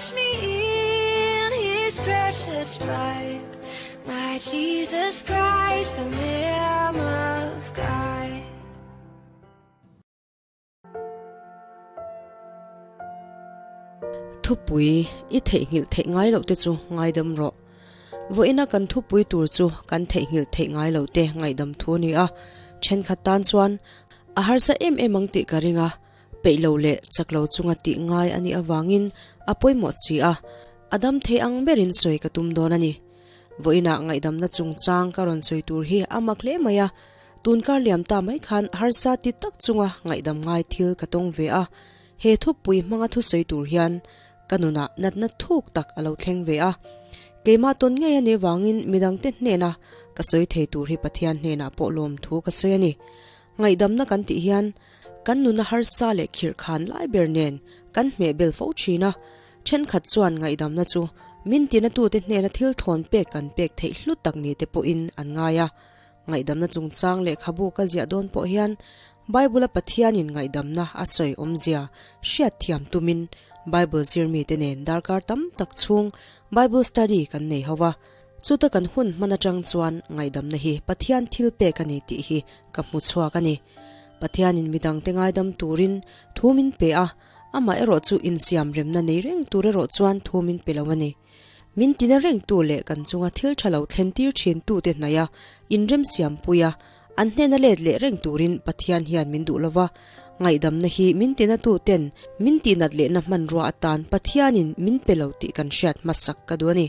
Wash me in his precious blood, my Jesus Christ, the Lamb of God. Thupui i theihnghilh theih ngai loh te chu ngaidam rawh. Vawiina kan thupui tur chu kan theihnghilh theih ngai loh te ngaihdam thu a ni a, thenkhat tan chuan a harsa em em ang tih ka ring a, peih lo leh chak lo chunga tih ngai a nih avangin a pawimawh si a, a dam thei ang berin sawi ka tum dawn a ni. Vawiinah ngaihdamna chungchang ka rawn sawi tur hi a mak hle mai a, tunkar liam ta mai khan harsa ti tak chunga ngaihdam ngai thil ka tawng ve a, he thupui hmanga thusawi tur hian ka nunah natna thuk tak a lo thleng ve a. Keimah tawn ngei a nih vangin midangte hnena ka sawi thei tur hi Pathian hnenah pawh lawmthu ka sawi a ni. Ngaihdamna kan tih hian kan nuna harsa leh khirh khan lai ber nen kan hmeh bel fo thin a, thenkhat chuan ngaihdamna chu min tinatute hnena thil thawn pek kan pek theih hlut tak ni te pawhin an ngai a. Ngaihdamna chungchang lehkhabu ka ziah dawn pawh hian Bible-a Pathianin ngaihdamna a sawi awmzia hriat thiam tumin Bible zirmite nen darkar tam tak chhung Bible study kan nei ho va. Chuta kan hun hman atang chuan ngaihdamna hi Pathian thil pek a ni tih hi ka hmu chhuak a ni. Pathianin midangte ngaidam turin thu min pe a, amah erawh chu insiam remna nei reng tur erawh chuan thu min pe lo a ni. Min tina rengtu leh kan chunga thil tha lo thlen tir thin tute hnaih a, inremsiam pui a, an hnena let leh reng turin Pathian hian min duh lova, ngaihdamna hi min tina tuten min tihnat lehna hmanrua atan Pathianin min pe lo tih kan hriat hmasak ka duh a ni.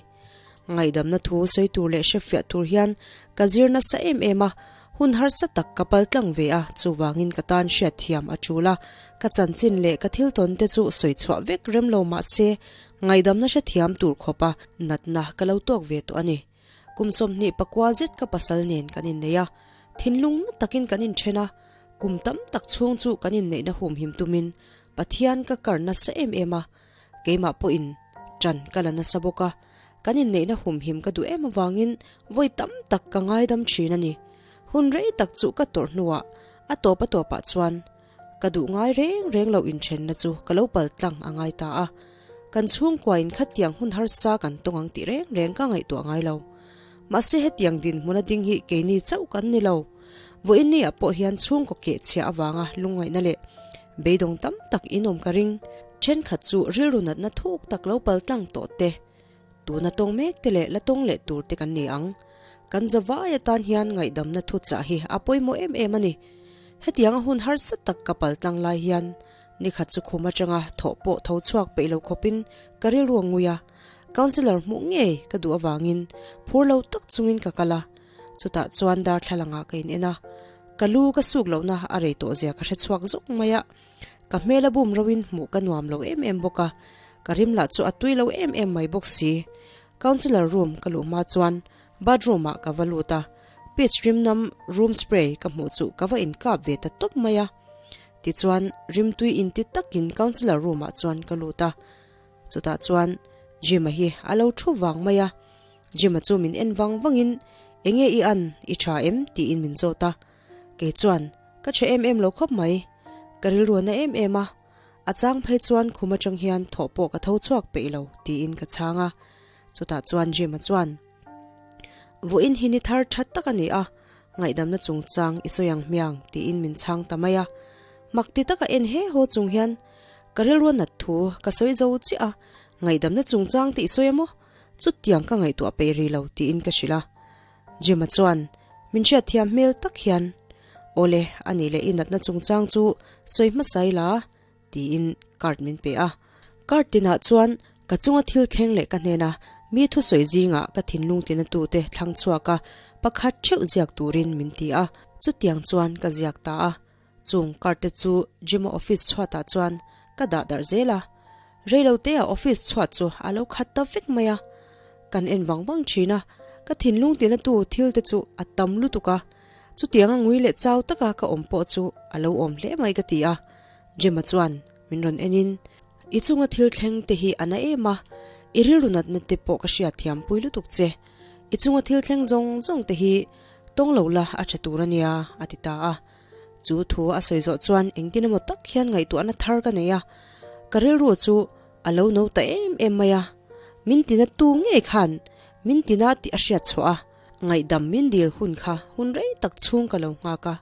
Ngaihdamna thu sawi tur leh hrefiah tur hian ka zir nasa em em a, hun harsa tak ka pal tlang ve a, chuvangin ka tan hriatthiam a tul a, ka chanchin leh ka thil tawn te chu sawi chhuah vek rem lo mah se ngaihdamna hrethiam tur khawpa natna ka lo tawk ve tawh a ni. Kum 24 zet ka pasal nen kan innei a, thinlung na takin kan inthen a, kum tam tak chhung chu kan inneihna humhim tumin Pathian ka kar nasa em em a, Keimah pawhin ṭan ka la nasa bawk a, kan inneihna humhim ka duh em avangin vawi tam tak ka ngaidam ṭhin a ni. Hun rei tak chu ka tawrh hnuah a tawp a tawpah chuan ka duh ngai reng reng loh inṭhenna chu ka lo pal tlang a ngai ta a. Kan chhungkuain khatiang hun harsa kan tawng ang tih reng reng ka ngaihtuah ngai lo. Mahse hetiang dinhmuna ding hi keini chauh kan ni lo. Vawiinni ah pawh hian chhungkaw kehchhia avanga lungngaihna leh beidawng tam tak in awm ka ring. Thenkhat chu rilru natna thuk tak lo pal tlang tawh te, tuna tawng mek te leh la tawng leh tur te kan ni ang. Kan zavai atan hian ngaihdamna thuchah hi a pawimawh em em a ni. Hetianga hun harsa tak ka pal tlang lai hian nikhat chu khum atanga thawh pawh tho chhuak peih lo khawpin ka rilru a ngui a, councillor hmuh ngei ka duh avangin phur lo tak chungin ka kal a. Chutah chuan darthlalangah ka in en a, ka lu ka suk lohna a rei tawh zia ka hre chhuak zawk mai a, ka hmel a bum roin hmuh ka nuam lo em em bawk a, ka rim lah chu a tui lo em em mai bawk si. Councillor room ka luh hma chuan bathroom ah ka va lut a, peach rim nam room spray ka hmuh chu ka va inkap ve ta tawp mai a. Tichuan rimtui inti takin councillor room ah chuan ka lut a, chutah chuan Jim-a hi a lo thu vang mai a. Jim-a chu min en vang vangin, Enge i an, i tha em? tiin min zawt a. Kei chuan, Ka tha em em lo khawp mai. Ka rilru a na em em a. A chang phei chuan khum atang hian thawh pawh ka tho chhuak peih lo, tiin ka chhang a. Chutah chuan Jim-a chuan, Vawiin hi ni thar that tak a ni a, ngaihdamna chungchang i sawi ang hmiang, tiin min chhang ta mai a. Mak ti taka en he haw chung hian, Ka rilru a nat thu ka sawi zo chiah a, ngaihdamna chungchang te i sawi a maw? Chutiang ka ngaihtuah peih rih lo tiin ka hrilh a. Jim-a chuan min hriatthiam hmel tak hian, Awle, a nih leh i natna chungchang chu sawi hmasa ila, tiin card min pe a. Card tinah chuan ka chunga thil thleng leh ka hnena mi thusawi zingah ka thinlung tinatute thlang chhuak a, pakhat theuh ziak turin min ti a. Chutiang chuan ka ziak ta a. Chung card te chu Jim-a office chhuatah chuan ka dah darh zel a. Reilotea office chhuat chu a lo khat ta vek mai a. Kan en vang vang thin a, ka thinlung tina tu thil te chu a tam lutuk a. Chutianga ngui leh chau taka ka awm pawh chu a lo awm hle mai ka ti a. Jim-a chuan min rawn en in, I chunga thil thleng te hi a na em a, i rilru natna te pawh ka hriat thiam pui lutuk che. I chunga thil thleng zawng zawng te hi tawng lo la a tha tur a nia, a ti ta a. Chu thu a sawi zawh chuan engtin emaw tak hian ngaihtuahna thar ka nei a, ka rilru chu A lo no ta em em mai a, min tina tu ngei khan min tina tih a hriat chhuah a, ngaihdam min dil hun kha hun rei tak chhung ka lo nghak a,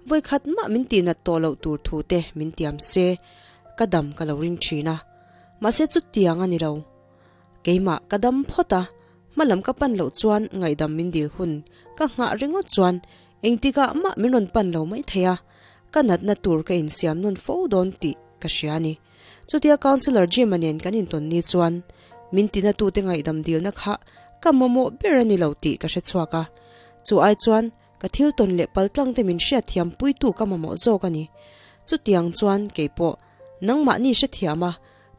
vawikhat mah min tihnat tawh loh tur thu te min tiam se ka dam ka lo ring thin a, mahse chutiang a ni lo. Keimah ka dam phawt a, hmalam ka pan loh chuan ngaihdam min dil hun ka nghah ringawt chuan engtikah mah min rawn pan lo mai thei a, ka natna tur ka insiam nawn fo dawn tih ka hria a ni. Chutia Councillor Jim-a nen kan intawn ni chuan min tinatute ngaihdam dilna kha ka mamawh ber a ni lo tih ka hre chhuak a, chu ai chuan ka thil tawn leh paltlangte min hriatthiam puitu ka mamawh zawk a ni. Chutiang chuan keipawh nangmahni hrethiam a,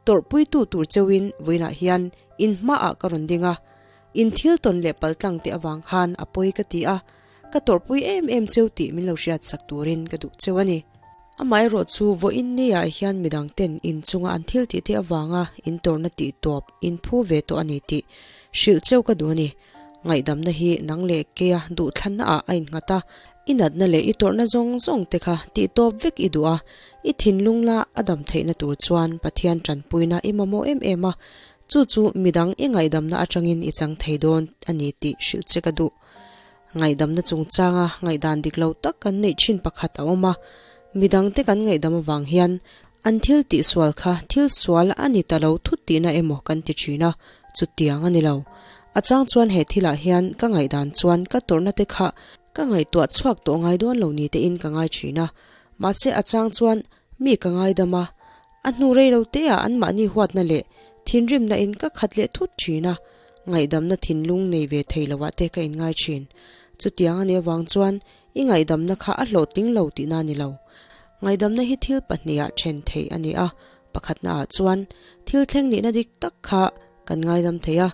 tawrhpuitu tur cheuhin vawiinah hian in hmaah ka rawn ding a, in thil tawn leh paltlangte avang khan a pawi ka ti a, ka tawrhpui em em cheu tih min lo hriatsak turin ka duh cheu a ni. Amaherawh chu vawiin niah hian midang ten in chunga an thil tih te avanga in tawrhna tih tawp in phu ve tawh a ni tih hrilh cheu ka duh a ni. Ngaihdamna hi nang leh keia duhthlanna ah a innghat a, i natna leh i tawrhna zawng zawng te kha tih tawp vek i duh a, i thinlung la a dam theihna tur chuan Pathian tanpuina i mamawh em em a, chu chu midang i ngaihdamna atangin i chang thei dawn a ni tih hrilh che ka duh. Ngaihdamna chungchanga ngaihdan dik lo tak kan neih thin pakhat a awm a, midangte kan ngaihdam avang hian an thil tihsual kha thil sual a ni ta lo thut tihna emaw kan ti thin a, chutiang a ni lo. A chang chuan he thilah hian ka ngaihdan chuan ka tawrhna te kha ka ngaihtuah chhuak tawh ngai dawn lo ni tein ka ngai thin a, mahse a chang chuan mi ka ngaidam a, A hnu rei lo te ah anmahni huatna leh thinrimna in ka khat leh thut thin a, ngaihdamna thinlung nei ve thei lo ah te ka inngai thin. Chutiang a nih avang chuan i ngaihdamna kha a hlawhtling lo tihna a ni lo. Ngaihdamna hi thil pahnih ah then theih a ni a, pakhatna ah chuan thil thleng nihna dik tak kha kan ngaidam thei a,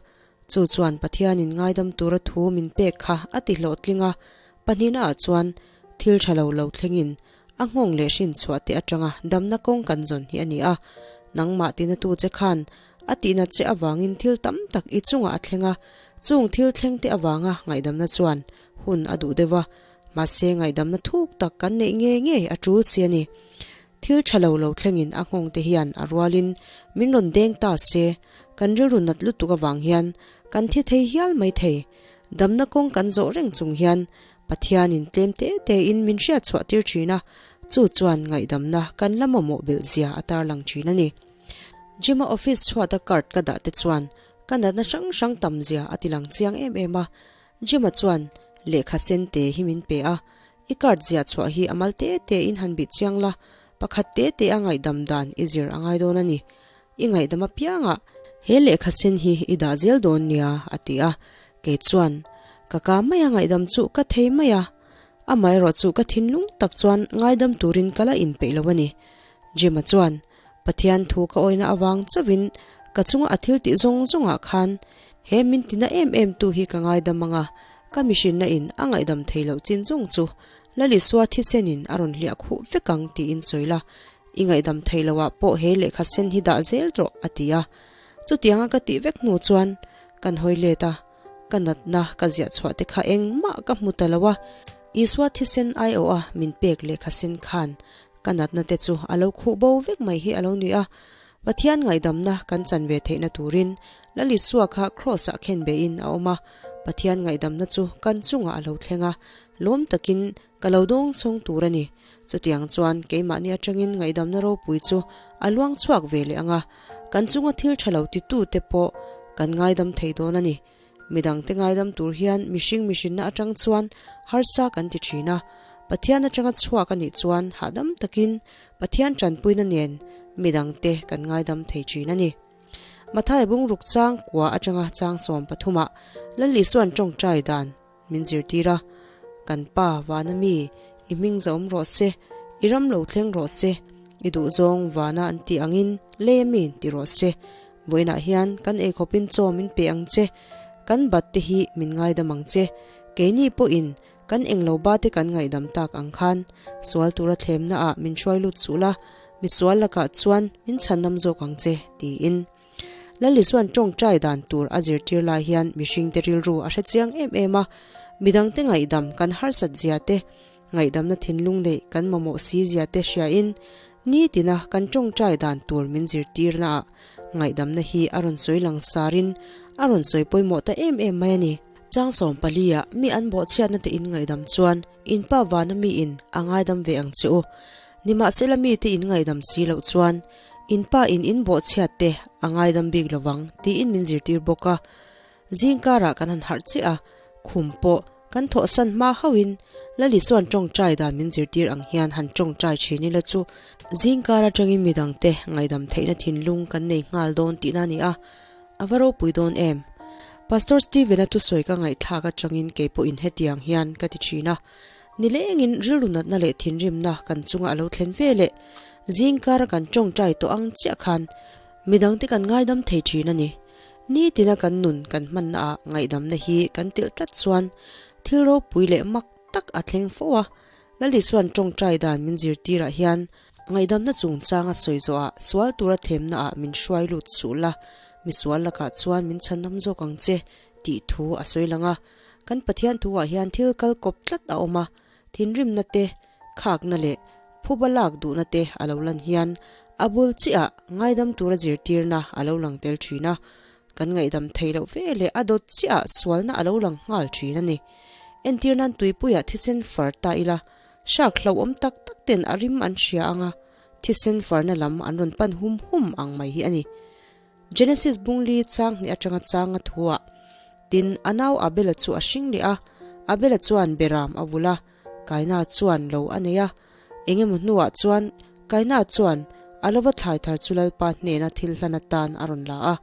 chu chuan Pathianin ngaidam tura thu min pek kha a ti hlawhtling a, pahnihna ah chuan thil tha lo lo thlengin A nghawng leh hrin chhuah te atanga damna kawng kan zawn hi a ni a, nangmah tinatu che khan a tihnat che avangin thil tam tak i chungah a thleng a, chung thil thleng te avanga ngaihdamna chuan hun a duh deuh a, mahse ngaihdamna thuk tak kan neih ngei ngei a tul si a ni. Thil tha lo lo thlengin a nghawng te hian a rualin min rawn deng ta se, kan rilru nat lutuk avang hian kan thi thei hial mai thei. Damna kawng kan zawh reng chung hian Pathianin tlem te tein min hriat chhuah tir thin a, chu chuan ngaihdamna kan la mamawh belh zia a tarlang thin a ni. Gym-a office chhuata card ka dah te chuan ka natna hrang hrang tam zia a ti lang chiang em em a. Gym-a chuan lehkha sen te hi min pe a, I card ziah chhuah hi a mal te tein han bih chiang la, pakhat te te a ngaihdam dan i zir a ngai dawn a ni. I ngaihdam apiangah he lehkha sen hi i dah zel dawn nia, a ti a. Kei chuan, Ka ka maia ngaihdam chu ka thei mai a, amaherawh chu ka thinlung tak chuan ngaidam turin ka la inpeih lo a ni. Jim-a chuan, Pathian thu ka awina avang chauhin ka chunga a thil tih zawng zawngah khan he min tina em em tu hi ka ngaidam ang a, ka mihrinna in a ngaihdam thei loh chin zawng chu Lalisua thisenin a rawn hliah khuh vek ang tiin sawi la, I ngaihdam thei lo ah pawh he lehkha sen hi dah zel rawh, a ti a. Chutianga ka tih vek hnu chuan kan hawi let a, ka natna ka ziah chhuah te kha engmah ka hmu ta lo a, Isua thisen aiawh a min pek lehkha sen khan ka natna te chu a lo khuh bo vek mai hi a lo ni a. Pathian ngaihdamna kan chan ve theihna turin Lal Isua kha Kraws ah khen bein a awm a, Pathian ngaihdamna chu kan chungah a lo thleng a, lawm takin Ka lo dawng chhawng tur a ni. Chutiang chuan keimahni atangin ngaihdamna ropui chu a luang chhuak ve leh ang a, kan chunga thil tha lo titute pawh kan ngaidam thei dawn a ni. Midangte ngaidam tur hian mihring mihrinna atang chuan harsa kan ti thin a, Pathian atanga chhuak a nih chuan hahdam takin Pathian tanpuina nen midangte kan ngaidam thei thin a ni. Mathai bungruk chang kua atanga chang 13ah Lal Isuan tawngtai dan Min zirtir a, Kan pa, vana mi, i hming zahawm rawh se, i ram lo thleng rawh se, i duhzawng vana an tih angin lei a mi ti rawh se. Vawiinah hian kan eikhawpin chaw min pe ang che, kan bat te hi min ngaidam ang che, keini pawhin kan englo ba te kan ngaihdam tak ang khan sual tura thlemna ah min hruai lut suh la, misual lakah chuan min chhanam zawk ang che, tiin. Lali chuan tawngtai dan tur a zirtir lai hian mihringte rilru a hre chiang em em a, midangte ngaihdam kan harsat zia te, ngaihdamna thinlung neih kan mamawh si zia te hriain nitina kan tawngtai dan tur min zirtirnaah Ngaihdamna hi a rawn sawi lang sarin a rawn sawi pawimawh ta em em mai a ni. Chang 14 ah mi an bawhchhiatna te in ngaihdam chuan in pa vana mi in a ngaidam ve ang che u. Nimahsela mi te in ngaihdam si loh chuan in pa in in bawhchhiat te a ngaidam bik lovang tiin min zirtir bawk a. Zingkarah kan han harh chiah a, khum pawh kan thawhsan hma hauhin Lali chuan tawngtai dan min zirtir ang hian han tawngtai thin ila chu zingkar atangin midangte ngaihdam theihna thinlung kan nei nghal dawn tihna a ni a, a va ropui dawn em? Pastor Stephen-a thusawi ka ngaihthlak atangin kei pawhin hetiang hian ka ti thin a, nilengin rilru natna leh thinrimna kan chunga a lo thlen ve leh zingkara kan tawngtai tawh ang chiah khan Midangte kan ngaidam thei thin a ni. Nitina kan nun kan hmanna ah ngaihdamna hi kan telh tlat chuan thil ropui leh mak tak a thleng fo a. Lali chuan tawngtai dan min zirtir ah hian ngaihdamna chungchang a sawi zawh ah sual tura thlemna ah min hruai lut suh la, misual lakah chuan min chhanam zawk ang che tih thu a sawi lang a. Kan Pathian thu ah hian thil kal kawp tlat a awm a, thinrimna te, khakna leh phuba lak duhna te a lo lan hian a bul chiah ngaidam tura zirtirna a lo lang tel thin a, kan ngaihdam theih loh ve leh a dawt chiah sualna a lo lang nghal thin a ni. Entir nan tuipuiah thisen far ta ila, hrak hlauhawm tak tak ten a rim an hria anga thisen farna lam an rawn pan hum hum ang mai hi a ni. Genesis bungli chang hnih atanga changa thuah tin a nau Abela chu a hring leh a, Abela chuan Beram a vul a, Kaina chuan lo a nei a, engemaw hnuah chuan Kaina chuan a lova thlai thar chu Lalpa hnena thil hlan atan a rawn la a.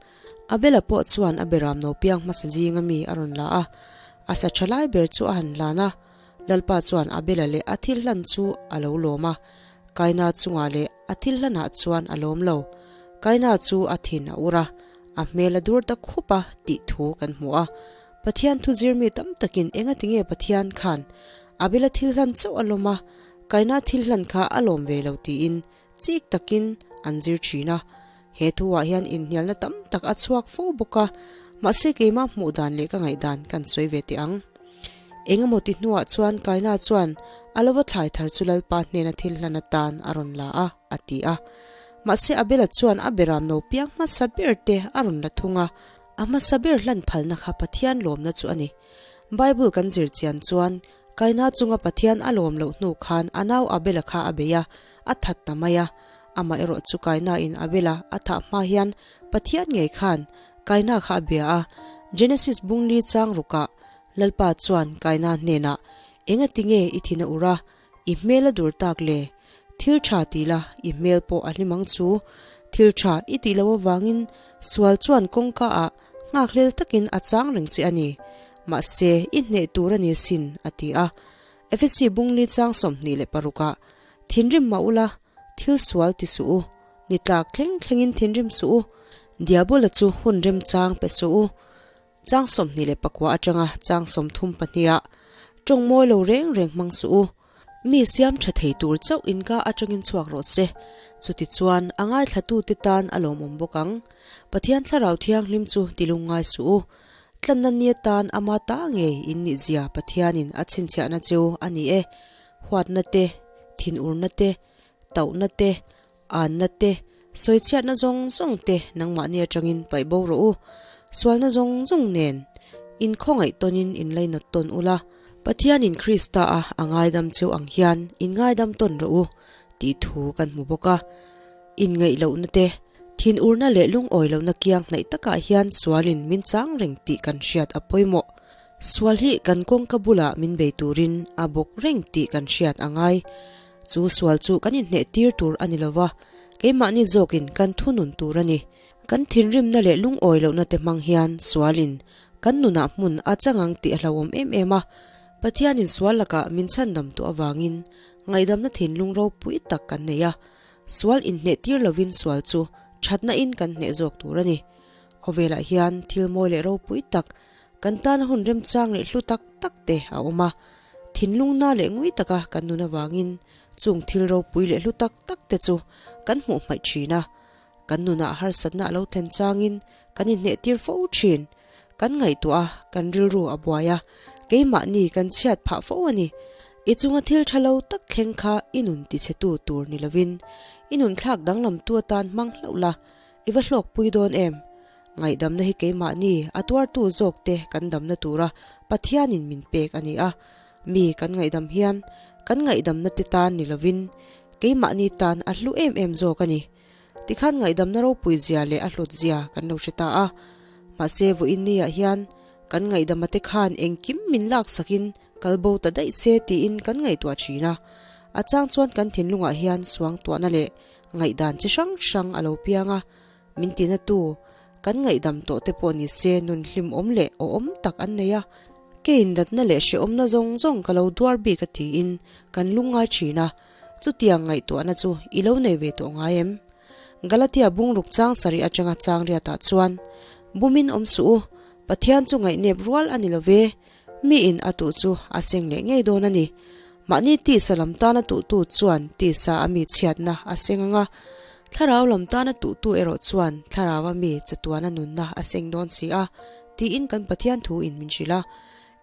Abela pawh chuan a beram no piang hmasa zinga mi a rawn la a, a sa tha lai ber chu a han hlan a. Lalpa chuan Abela leh a thil hlan chu a lo lawm a, Kaina chungah leh a thil hlanah chuan a lawm lo. Kaina chu a thin a ur a, a hmel a dur ta khup a tih thu kan hmu a. Pathian thu zirmi tam takin engatinge Pathian khan Abela thil hlan chauh a lawm a, Kaina thil hlan kha a lawm ve lo tiin chik takin an zir thin a. He thuah hian inhnialna tam tak a chhuak fo bawk a, mahse keimah hmuh dan leh ka ngaihdan kan sawi ve teh ang. Engemaw ti hnuah chuan Kaina chuan a lova thlai thar chu Lalpa hnena thil hlan atan a rawn la a, a ti a. Mahse Abela chuan a beram no piang hmasa ber te a rawn la thung a, A hmasa ber hlan phalna kha Pathian lawmna chu a ni. Bible kan zir chian chuan, Kaina chunga Pathian a lawm loh hnu khan a nau Abela kha a bei a, a that ta mai a. Amah erawh chu Kaina in Abela a thah hma hian Pathian ngei khan Kaina kha a bia a. Genesis bungli chang rukah Lalpa chuan Kaina hnenah, Engatinge i thin a ur a, I hmel a dur tak le? Thil tha ti la, i hmel pawh a hlim ang chu. Thil tha i tih loh avangin sual chuan kawngka ah nghakhlel takin a chang reng che a ni. Mahse, i hneh tur a ni sin, a ti a. Efesi bungli chang 26 ah, Thinrim mah ula, thil sual ti suh u. Ni tlak thleng thlengin thinrim suh u. Diabola chu hun remchang pe suh u. Chang 29 atanga chang 32 ah tawng mawi lo reng reng hmang suh u. Mi siam tha thei tur chauh inka atangin chhuak rawh se. Chutichuan a ngaithlatute tan a lawmawm bawk ang. Pathian Thlarau Thianghlim chu tilung ngai suh u. Tlanna ni atan ama ta ngei in nih zia Pathianin a chhinchhiahna cheu a ni e. Huatna te, thinurna te, tauhna te, Anna te, sawichhiatna zawng zawng te nangmahni atangin paih bo rawh u. Sualna zawng zawng nen inkhawngaih tawnin inlainat tawn ula, Pathianin Krista a a ngaidam cheu ang hian inngaidam tawn rawh u tih thu kan hmu bawk a. Inngaih lohna te, thinurna leh lungawi lohna kiang hnaih takah hian sualin min chang reng tih kan hriat a pawimawh. Sual hi kan kawngka bulah min bei turin a bawk reng tih kan hriat a ngai. Chu sual chu kan inhneh tir tur a ni lo va, keimahni zawkin kan thunun tur a ni. Kan thinrimna leh lungawi lohna te hmang hian sualin kan nunah hmun a chang ang tih a hlauhawm em em a. Pathianin sual lakah min chhandam tawh avangin ngaihdamna thinlung ropui tak kan nei a. Sual inhneh tir lovin sual chu thatna in kan hneh zawk tur a ni. Khawvelah hian thil mawi leh ropui tak Kan tana hun remchang leh hlu tak tak te a awm a, thinlungna leh ngui taka kan nun avangin chung thil ropui leh hlu tak tak te chu kan hmuh hmaih thin a. Kan nunah harsatna a lo thlen changin kan inhnehtir fo thin. Kan ngaihtuah a, kan rilru a buai a, keimahni kan chhiat phah fo a ni. I chunga thil tha lo tak thleng kha i nun tichhetu tur ni lovin i nun thlak danglamtu atan hmang hlauh la. I va hlawkpui dawn em? Ngaihdamna hi keimahni a tuartu zawkte kan damna tura Pathianin min pek a ni a. Mi kan ngaihdam hian kan ngaihdamna te tan ni lovin keimahni tan a hlu em em zawk a ni. Tikhan ngaihdamna ropui zia leh a hlut zia kan lo hre ta a. Mahse vawiin niah hian kan ngaihdama te khan engkim min laksakin kal bo ta daih se tiin kan ngaihtuah thin a. A chang chuan kan thinlungah hian suangtuahna leh ngaihdan chi hrang hrang a lo piang a. Min tina tu, kan ngaihdam tawh te pawh ni se nun hlimawm leh awhawm tak an nei a. Keiin natna leh hrehawmna zawng zawng ka lo duar bik a tiin kan lungngai thin a. Chutiang ngaihtuahna chu i lo nei ve tawh ngai em? Galatia bungruk chang sarih atanga chang riatah chuan, Bumin awm suh u, Pathian chu ngaihnep rual a ni lo ve, miin a tuh chu a seng leh ngei dawn a ni. Mahni tisa lam tana tuhtu chuan tisa a mi chhiatna a seng ang a, thlarau lam tana tuhtu erawh chuan thlarau a mi chatuana nunna a seng dawn si a, tiin kan Pathian thu in min hrilh a.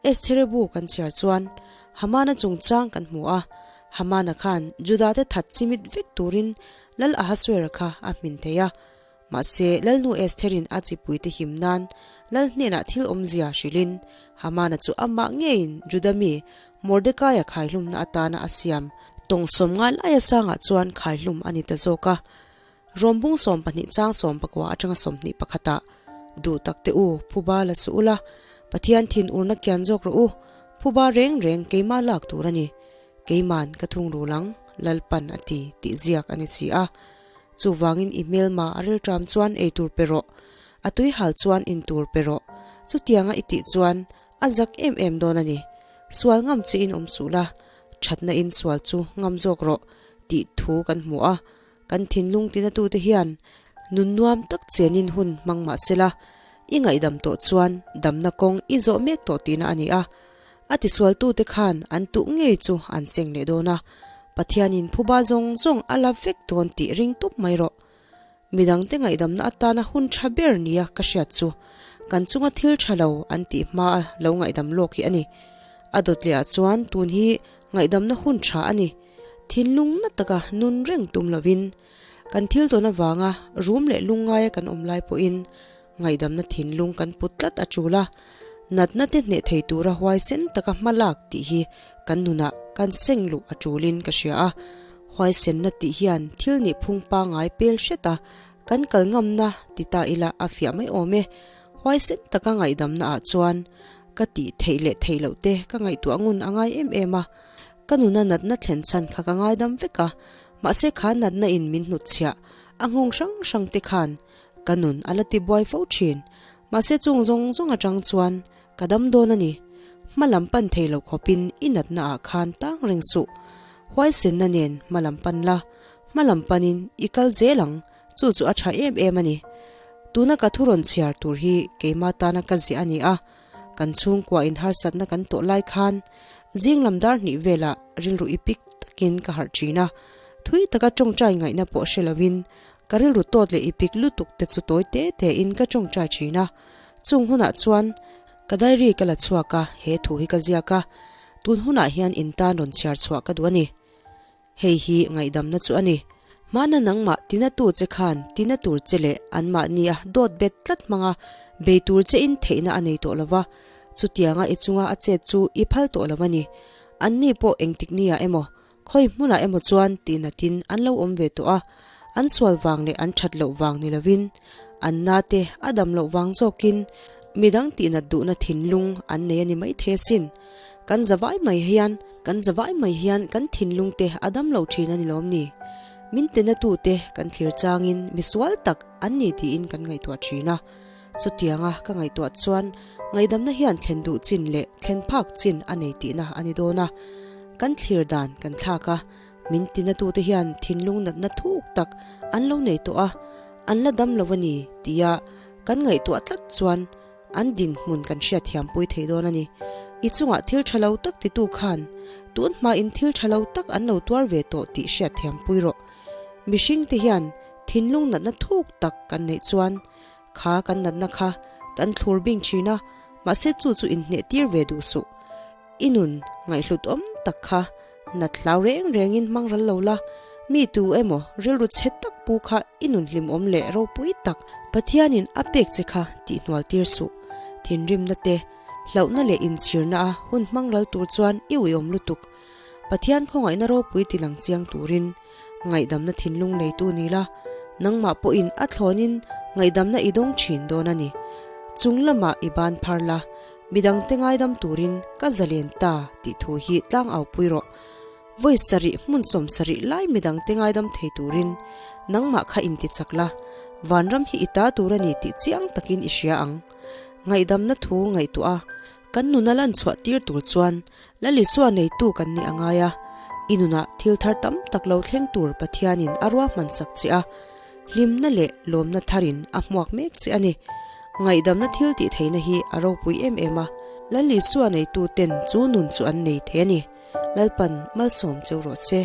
Esthere bu kan chhiar chuan Hamana chungchang kan hmu a, Hamana khan Judate that chimit vek turin Lal Ahasuera kha a hmin thei a. Mahse, Lalnu Estherin a chipuite him nan Lal hnenah thil awmzia hrilhin Hamana chu amah ngeiin Juda mi Mordekaia khaihlumna atana a siam tawngsawm ngai laia sangah chuan khaihlum a ni ta zawk a. Rawm bung 12 chang 19 atanga 21 ah, Duh tak teh u, phuba la suh ula, Pathian thin urna kian zawk rawh u, phuba reng reng keimah lak tur a ni, keiman ka thung rul ang, Lalpan a ti, tih ziak a ni si a. Chuvangin i hmelma a rilṭam chuan ei tur pe rawh, a tui hal chuan in tur pe rawh, chutianga i tih chuan a zak em em dawn a ni. Sual ngam chiin awm suh la, ṭhatna in sual chu ngam zawk rawh, tih thu kan hmu a. Kan thinlung tinatute hian nun nuam tak chenin hun hmang mah sela, i ngaihdam tawh chuan damna kawng i zawh mek tawh tihna a ni a. A tisualtute khan an tuh ngei chu an seng leh dawn a, Pathianin phuba zawng zawng a la vek dawn tih ring tup mai rawh. Midangte ngaihdamna atana hun tha ber nia ka hriat chu kan chunga thil tha lo an tih hmaa lo ngaihdam lawk hi a ni. A dawt lehah chuan tun hi ngaihdamna hun tha a ni. Thinlung na taka nun reng tum lovin, kan thil tawn avanga rum leh lungngaia kan awm lai pawhin ngaihdamna thinlung kan put tlat a tul a, natna te hneh thei tura huaisen taka hma lak tih hi kan nunah kan seng luh a tulin ka hria a. Huaisenna tih hian thil nih phung pangngai pel hret a, kan kal ngamna ti ta ila a fiah mai awm e. Huaisen taka ngaihdamna ah chuan ka tih theih leh theih loh te ka ngaihtuah ngun a ngai em em a. Ka nuna natna thlen chhan kha ka ngaidam vek a, mahse kha natna in min hnutchhiah a nghawng hrang hrang te khan ka nun a la ti buai fo thin. Mahse chung zawng zawng atang chuan ka dam dawn a ni. Hma lam pan thei lo khawpin i natna ah khan tang reng suh. Huaisenna nen hma lam pan la, hma lam panin i kal zel ang, chu chu a tha em em a ni. Tuna ka thu rawn chhiar tur hi keima tana ka ziah a ni a, Kan chhungkua in harsatna kan tawh lai khan zing lam dar hnih velah rilru i pik takin ka harh thin a, thui taka tawngtai ngaihna pawh hre lovin ka rilru tawt leh i pik lutuk te chu tawi te te in ka tawngtai thin a. Chung hunah chuan ka diary ka la chhuak a, he thu hi ka ziak a, tun hunah hian in tan rawn chhiar chhuah ka duh a ni. Hei hi ngaihdamna chu a ni. Hmana nangmah tina tu che khan tina tur che leh anmahnia dawt bet tlat hmanga bei tur che in theihna a nei tawh lo va, chutianga i chunga a chet chu i phal tawh lo a ni. Anni pawh engtik nia emaw, khawi hmunah emaw chuan tihnatin an lo awm ve tawh a, an sual vang leh an that loh vang ni lovin, an na te a dam loh vang zawkin midang tihnat duhna thinlung an nei a ni maithei asin. Kan zavai mai hian kan zavai mai hian kan thinlung te a dam lo thin a ni lawm ni? Min tena tute kan thlir changin misual tak an ni tiin kan ngaihtuah thin a. Chutianga ka ngaihtuah chuan ngaihdamna hian thlen duh chin leh thlen phak chin a nei tihna a ni dawn a. Kan thlir dan kan thlak a, min tina tute hian thinlung natna thuk tak an lo nei tawh a, an la dam lo a ni tia kan ngaihtuah tlat chuan An dinhmun kan hriatthiampui thei dawn a ni. I chungah thil tha lo tak titu khan tun hmain thil tha lo tak an lo tuar ve tawh tih hriatthiampui rawh. Mihringte hian thinlung natna thuk tak kan neih chuan kha kan natna kha kan thlur bing thin a, mahse chu chu inhneh tir ve duh suh. I nun ngaihhlut awm tak kha nat hlau reng rengin hmang ral lo la. Mi tu emaw rilru chhe tak pu kha i nun hlimawm leh ropui tak Pathianin a pek che kha tihhnual tir suh. Thinrimna te, hlauhna leh inchhirna a hun hmang ral tur chuan i uiawm lutuk. Pathian khawngaihna ropui tilang chiang turin ngaihdamna thinlung neitu ni la, nangmah pawhin a thlawnin ngaihdamna i dawng thin dawn a ni. Chung lamah i ban phar la, midangte ngaidam turin ka zalen ta tih thu hi tlang au pui rawh. Vawi sarih hmun 70 lai midangte ngaidam thei turin nangmah kha intichak la, vanram hi i ta tur a ni tih chiang takin i hria ang. Ngaihdamna thu ngaihtuah a, kan nuna lan chhuah tir tur chuan Lalisua neitu kan nih a ngai a, i nunah thil thar tam tak lo thleng tur Pathianin a ruahman sak che a, hlimna leh lawmna tharin a hmuak mek che a ni. Ngaihdamna thil tih theihna hi a ropui em em a, Lalisua neitu ten chu nun chu an nei thei a ni. Lalpan malsawm cheu rawh se.